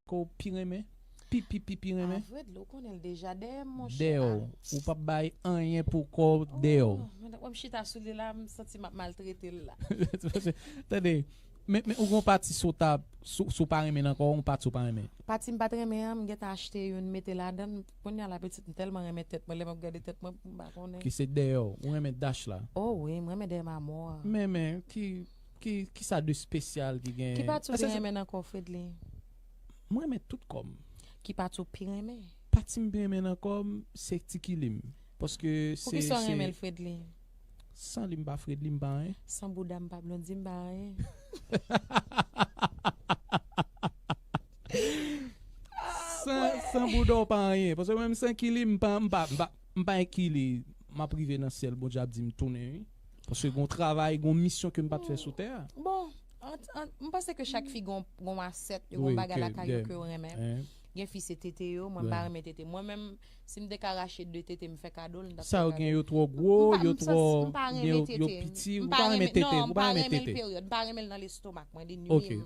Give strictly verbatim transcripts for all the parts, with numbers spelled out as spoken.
ke w pi renmen? Pi, pi, pi, pi renmen? Avredli, ou konnen l deja dèyè m, monchè. Dèyè w. Ou p ap bay anyen pou kò w dèyè w. Oh, men wè m chita sou li la, m santi m ap maltrete l la. Tande, men, men ou gen yon pati si w ta, si w pa renmen l ankò, yon pati ou pa renmen? Pati m pa t renmen an, m gentan achte youn, m mete ladan l. Kounye a la, pitit, m tèlman renmen tèt mwen, lè m ap gade tèt mwen, m pa konnen. Ki se dèyè w. Ou renmen dach la? Oh wi, m renmen dèyè m amò a. Men, men, ki, ki, ki sa de espesyal ki gen? Ki pati w te renmen nan kò w, Fredly? M renmen tout kò m. Ki pati w pi renmen? Pati m pi renmen nan kò m, se ti kilim. Paske se. Poukisa w renmen l, Fredly? San li, m pa Fredly, m pa anyen. San bouda, m pa Blondy, m pa anyen. San, san bouda, w pa anyen. Paske mwen menm, san kilim, m pa, m pa, m pa, m pa enki li. M ap rive nan syèl, Bondye ap di m tounen, wi. Paske gon travay, gon misyon ke m pa t fè sou tè a. Bon, ant, ant, m panse ke chak fi gon, gon asèt, yo gon bagay lakay yo ke yo renmen. Gen fi se tete yo, mwen m pa renmen tete. Mwen menm, si m te ka rache de tete m fè kado l, m t ap fè kado l. Sa yo gen yo twò gwo, yo twò, yo, yo piti, ou pa renmen tete, ou pa renmen tete. Non, m pa renmen l, peryòd. M pa renmen l nan lestomak mwen, li nwi m.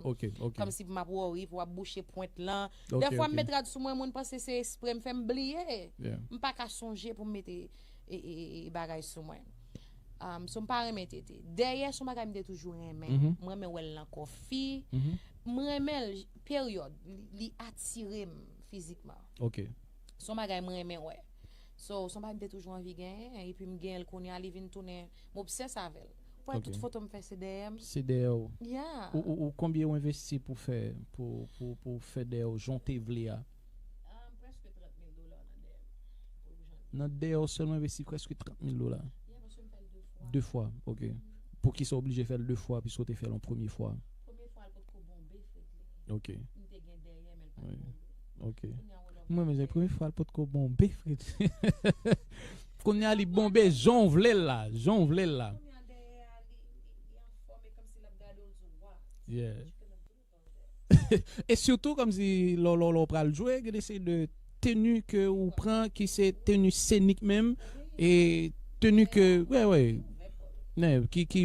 Kòmsi pou m ap worry, pou w ap bouche pwent lan. Dèfwa m met rad sou mwen, moun panse se espre m fè, m bliye. M pa ka sonje pou m mete e, e, e, e bagay sou mwen. Um, so m pa renmen tete. Dèyè se yon bagay m te toujou renmen. M renmen wè l nan kò fi. M renmen l, peryòd. Li, li atire m fizikman. Ok. Se yon bagay m renmen wè. So, se yon bagay m te toujou anvi genyen, epi m genyen l kounye a, li vin tounen, m obsès avè l. Ou wè tout foto m fè se dèyè m. Se dèyè w. Yeah. Ou, ou, ou konbyen w envesti pou fè, pou, pou, pou fè dèyè w jan w te vle a? Um, prèske trant mil dola nan dèyè m. Nan dèyè w sèlman envesti prèske trant mil dola. De fwa, ok. Poukisa w oblije fè l de fwa piske w te fè l yon premye fwa? Premye fwa l potko bonbe, Fredly. Ok. M te gen dèyè, men l pa t bonbe. Ok. M renmen jan premye fwa l potko bonbe, Fredly. Kounye a li bonbe jan w vle l la, jan w vle l la. Kounye a dèyè a, li, li, li anfòm, e kòmsi l ap gade w, l di, "Wow." Yeah. E sitou kòmsi lè w pral jwe, gen de seri de teni ke ou pran ki se teni senik menm, e teni ke, wè, wè, ki, ki,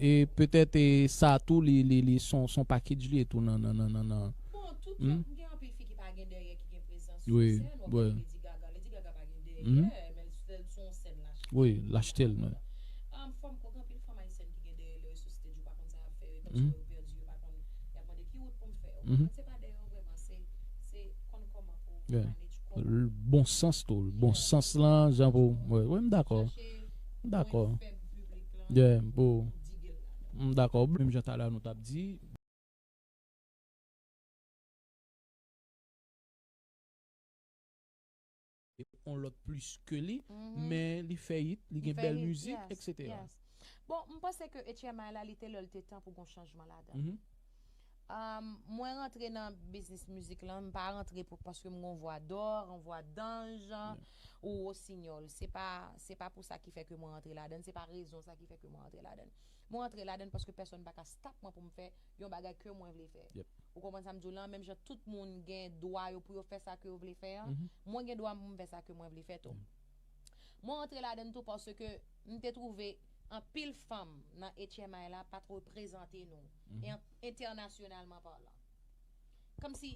e petèt e sa tou li, li, li son, son package li tou nan, nan, nan, nan, nan. Wi, wi. Wi, l achte l, men. Bon sans tou, bon sans lan, jan pou, wi, wi, m dakò. M dakò. Yeah, pou, m dakò. Menm jan talè nou t ap di. On lòt plis ke li, men li fè hit, li gen bèl mizik, et cetera. Bon, m panse ke H M I la, li te lè l te tan pou gon chanjman ladan. Um, mwen rantre nan biznis mizik lan, m pa rantre pou, paske m gon vwa dò, yon vwa danj, ou wosinyòl. Se pa, se pa pou sa ki fè ke mwen rantre ladan, se pa rezon sa ki fè ke mwen rantre ladan. Mwen rantre ladan paske pèsonn pa ka stop mwen pou m fè yon bagay ke mwen vle fè. Ou konprann sa m di w lan? Menm jan tout moun gen dwa yo pou yo fè sa ke yo vle fè an, mwen gen dwa pou m fè sa ke mwen vle fè tou. Mwen rantre ladan tou paske m te twouve anpil fanm nan H M I la pa t reprezante nou, e an, entènasyonalman palan. Kòmsi,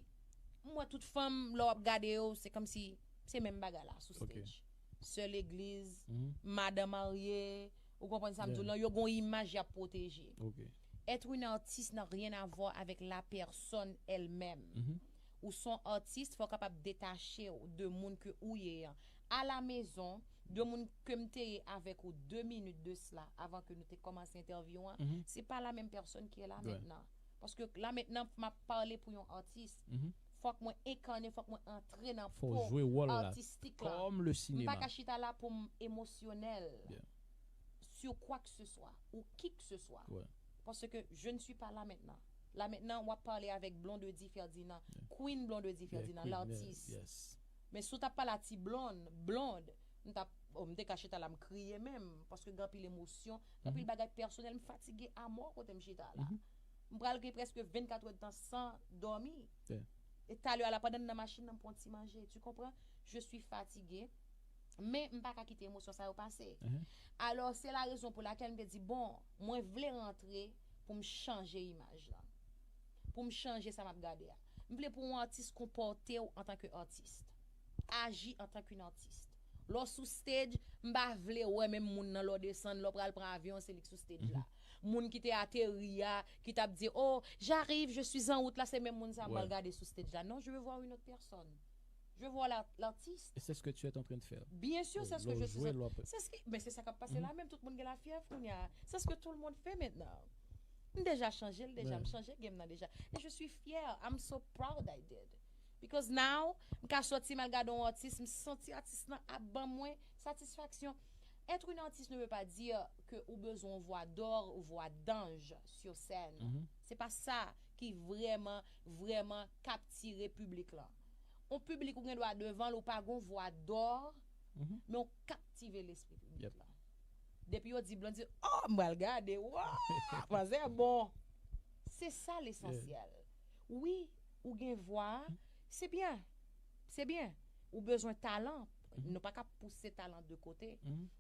m wè tout fanm, lè w ap gade yo, se kòmsi se menm bagay la sou stage. Sè legliz, madan marye, ou konprann sa m di w lan, yo gon imaj y ap pwoteje. Être une artiste n'a rien à voir avec la personne elle-même. Ou se yon atis, fò w kapab detache w de moun ke ou ye an. A la mezon, de moun ke m te ye avèk ou de minit de sla, avan ke nou te kòmanse entèvyou an, se pa la menm pèsonn ki ye la mentnan. Paske la mentnan, m ap pale pou yon atis. Fòk mwen enkane, fòk mwen antre nan po atistik la. M pa ka chita la pou m emosyonèl sur quoi que ce soit ou qui que ce soit. Paske je ne suis pas là maintenant. La mentnan, w ap pale avèk Blondedy Ferdinand, Queen Blondedy Ferdinand, latis. Men si w t ap pale a ti Blonde, Blonde, m t ap, oh, m te ka chita la, m kriye menm, paske gen anpil emosyon, gen anpil bagay pèsonèl, m fatige amò kote m chita la. M pral gen prèske vennkat èdtan san dòmi. E talè a la, pandan m nan machin nan, m pran ti manje, tu comprends? Je suis fatiguée. Men m pa ka kite emosyon sa yo pase. Alò, se la rezon pou lakèl m te di, bon, mwen vle rantre pou m chanje imaj lan. pou m chanje sa m ap gade a. M vle pou yon atis konpòte w antanke atis. Aji antanke yon atis. Lè w sou stage, m pa vle wè menm moun nan lè w desann, lè w pral pran avyon, se li k sou stage la. Moun ki te ateri a, ki t ap di, oh, j'arrive, je suis en route la, se menm moun sa m pral gade sou stage la. Non, je veux voir une autre personne. Je veux voir la- l'artiste. Et c'est ce que tu es en train de faire. Bien sûr, c'est ce que Lè je w suis jwe, en- lè w ap- C'est ce qui, mais c'est ça qui a passé là même, tout le monde a la fièvre, c'est ce que tout le monde fait maintenant. M deja chanje l deja, m chanje game nan deja. Et je suis fière, I'm so proud I did. Because now, m ka sòti m al gade yon atis, m santi atis nan ap ban mwen satisfaksyon. Être une artiste ne veut pas dire que ou bezwen yon vwa d'or ou vwa d'ange sur scène. Se pa sa ki vrèman, vrèman kaptire piblik lan. Yon piblik ou gen dwa devan l, ou pa gen yon vwa d'or, men ou kaptive lespri piblik lan. Depi yo di Blondedy, oh, m pral gade, wow, manzè bon. Se sa lesansyèl. Wi, ou gen vwa, se byen, se byen. Ou bezwen talan. Nou pa ka pouse talan de kote.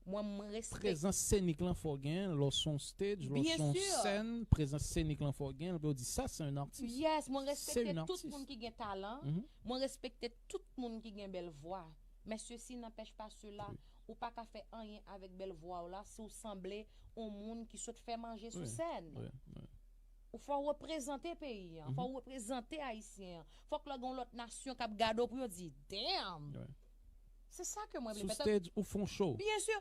Mwen, mwen respekte. Prezans senik lan fò gen, lè w sou yon stage, lè w sou yon sèn, prezans senik lan fò gen, lè yo di sa se yon atis. Yes, mwen respekte tout moun ki gen talan. Mwen respekte tout moun ki gen bèl vwa. Men sesi nanpèch pa sela, ou pa ka fè anyen avèk bèl vwa w la si w sanble yon moun ki sot fè manje sou sèn. Ou fò w reprezante peyi an, fò w reprezante ayisyen an. Fòk lè gen yon lòt nasyon k ap gade w pou yo di, damn! Se sa ke mwen vle fè. Sou stage ou fè yon show. Byen si.